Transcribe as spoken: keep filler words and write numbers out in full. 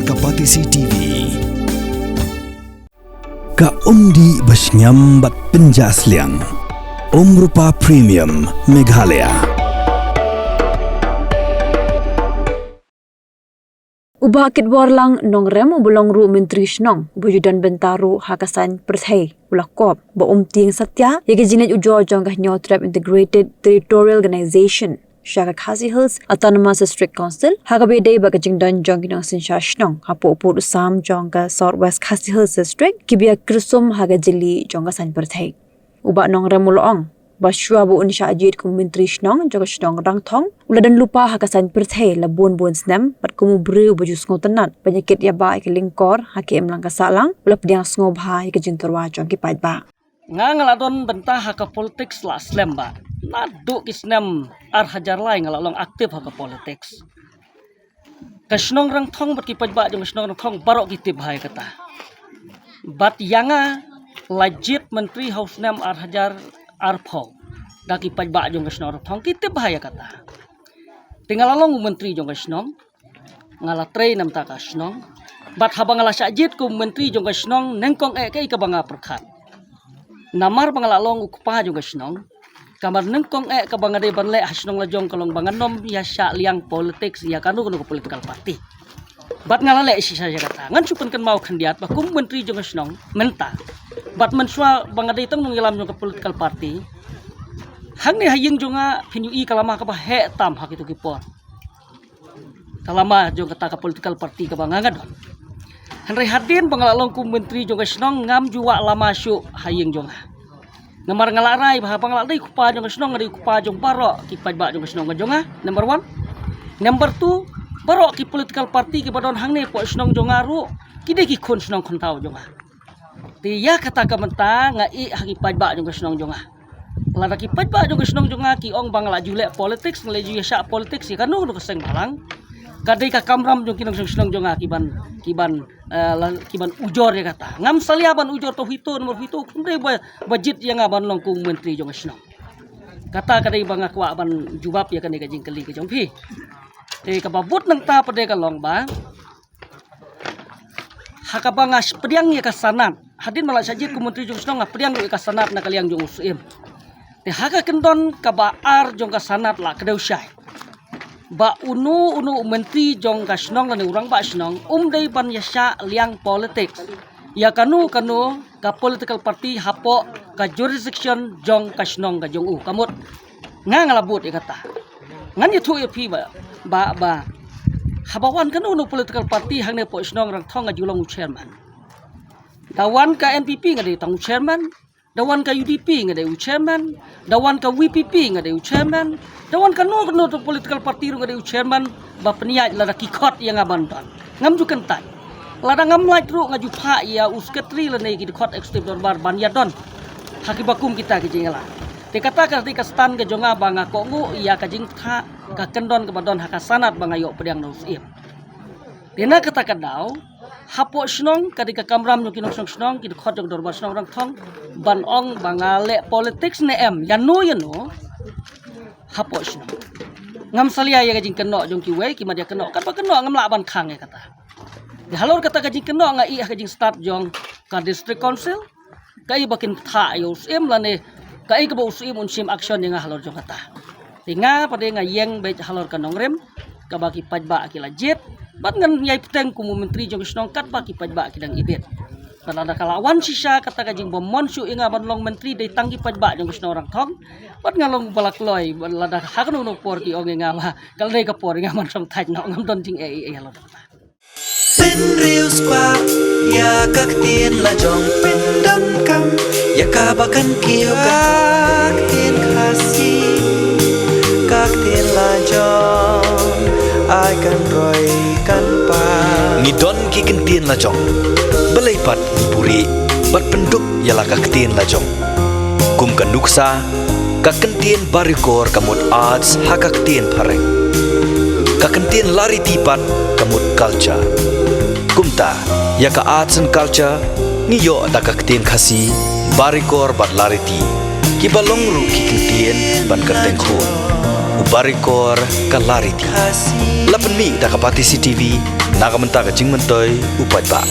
Ka Batesi T V. Ka umdih ba shngiam bad pynjah sliang. Umrupa Premium Meghalaya. U Bah Kitborlang Nongrem uba long ruh Myntri Shnong uba ju don bynta ruh ha ka saiñ pyrthei u la kop ba um tieng satia ïa ka jingleit ujor jong ka Hynñiewtrep Integrated Territorial Organization sha ka Khasi Hills Autonomous District Council ha kaba ïadei bad ka jingdon jong ki nongsynshar shnong hapoh u pud u sam jong ka South West Khasi Hills District kiba ïa kyrsum ha ka jylli jong ka saiñ pyrthei. U Bah Nongrem u la ong ba shuwa ba un shah jied kum u Myntri Shnong jong ka shnong Rangthong u la don lypa ha ka saiñ pyrthei la bun bun snem bad kum u briew uba ju sngewtynnat ban ïa kit ïa bah ïa ka lyngkor ha ka imlang ka sahlang u la pdiang sngewbha ïa ka jingtyrwa jong ki paidbah. Nga nga la don bynta ha ka politiks la slem ba. Naduh ki snem ar hajar lai nga la long aktif ha ka politiks. Ka shnong Rangthong bad ki paidbah jong ka shnong Rangthong baroh ki tip bha ïa kata. Bad ïa nga la jied myntri ha u snem ar hajar arphew da ki paidbah jong ka shnong Rangthong ki tip bha ïa kata. Te nga la long u myntri jong ka shnong. Nga la trei namar ka shnong. Bad haba nga la shah jied kum u myntri jong ka shnong nyngkong eh kaei kaba nga pyrkhat. Namar ba nga la long u kpa jong ka shnong. Ka mar nyngkong eh kaba nga dei ban leh ha shnong la jong ka long ba ngan ym ïa shah liang politiks ïa kano kano ka political party. Bad nga la leh shisha ïa kata. Ngan shu pynkynmaw khyndiat ba kum u myntri jong ka shnong mynta. Bad mynshuwa ba nga dei tang nongïalam jong ka political party. Hangne ha ïing jong nga phin ïohi ka lama kaba heh tam ha kito ki por. Ka lama jong kata ka political party kaba nga nga don. Hynrei hadien ba nga la long kum u myntri jong ka shnong ngam ju wah lama shuh ha ïing jong nga. Namar nga la rai ba haba nga la dei u kpa jong ka shnong nga dei u kpa jong baroh ki paidbah jong ka shnong ka jong nga. Number one. Number two, baroh ki political party kiba don hangne hapoh shnong jong nga ruh ki dei ki khun shnong khun thaw jong nga. Te ïa kata ka mynta nga ïeh ha ki paidbah jong ka shnong jong nga. Lada ki paidbah jong ka shnong jong nga ki ong ba nga la ju leh politiks, nga la ju ïa shah politiks ïa kano kano ka seng bhalang. Ka dei ka kamram jong ki nongshong shnong jong nga ki ban ki ban eh, la- ki ban ujor ïa kata. Ngam salia ban ujor to hito number hito kum dei ba ba jied ïa nga ban long kum u myntri jong ka shnong. Kata ka dei ba nga kwah ban jubab ïa kane ka jingkylli ka jong phi. Te kaba bud nangta pat de ka long ba ha kaba nga pdiang ïa ka sanad. Hadien ba la shah jied kum u myntri jong ka shnong nga pdiang ïa ka sanad na ka liang jong u Syiem. Te ha ka kyndon kaba ar jong ka sanad la kdew shai ba uno uno u myntri jong ka shnong lane u rangbah shnong um dei ban ïa shah liang politiks ïa kano kano ka political party hapoh ka jurisdiction jong ka shnong ka jong u. Ka mut nga nga la bud ïa kata. Ngan ïathuh ïa phi ba ba ba haba wan kano kano political party hangne hapoh shnong Rangthong nga ju long u chairman. Da wan ka N P P nga dei tang u chairman. Da wan ka U D P nga dei u chairman. Da wan ka V P P nga dei u chairman. Da wan kano kano tu political party ruh nga dei u chairman. Ba pynïaid lada ki khot ïa nga ban don. Ngam ju kyntait. Lada ngam lait ruh nga ju phah ïa u secretary lane ki dkhot executive dorbar ban ïa don ha kiba kum kita ki jingïalang. Te kata ka dei ka stand ka jong nga ba nga kohnguh ïa ka jingtha ka kyndon kaba don ha ka sanad ba nga ïoh pdiang na u Syiem. Te na kata ka daw hapoh shnong ka dei ka kamram jong ki nongshong shnong ki dkhot jong dorbar shnong Rangthong ban ong ba nga leh politiks ne em ïano ïano hapoh shnong. Ngam salia ïa ka jingkynnoh jong kiwei ki mat ïa kynnoh katba kynnoh ngam lah ban khang ïa kata. Te halor kata ka jingkynnoh nga ïeh ha ka jingstad jong ka district council. Kaei ba kin pynthah ïa u Syiem lane kaei kaba u Syiem un shim action ïa nga halor jong kata. Te nga pat de nga ïeng beit halor ka nongrim kaba ki paidbah ki la jied bad ngan ïai bteng kum u myntri jong ka shnong katba ki paidbah ki dang ibit. Bad lada ka la wan shisha kata ka jingbym mon shuh ïa nga ban long myntri dei tang ki paidbah jong ka shnong Rangthong bad nga long ba la kloi bad lada ha kano kano por ki ong ïa nga ba ka la dei ka por ïa nga ban shong thait noh ngam don jingeh ei ei halor kata. Pynriewspah ïa ka ktien la jong pyndonkam ïa kaba kan kiew ka ktien Khasi ka ktien la jong ai kan roi kan pa. Ngi don ki ktien la jong balei pat ngi buhrieh bad pynduk ïa la ka ktien la jong. Kum ka nuksa ka ktien Barikor ka mut arts ha ka ktien phareng. Ka ktien Lariti pat ka mut culture. Kumta ïa ka arts and culture ngi ïoh da ka ktien Khasi Barikor bad Lariti kiba long ruh ki ktien ban kyrteng khun. U Barikor ka Lariti la Pynmih da ka Batesi TV na ka bynta ka jingmyntoi u paidbah.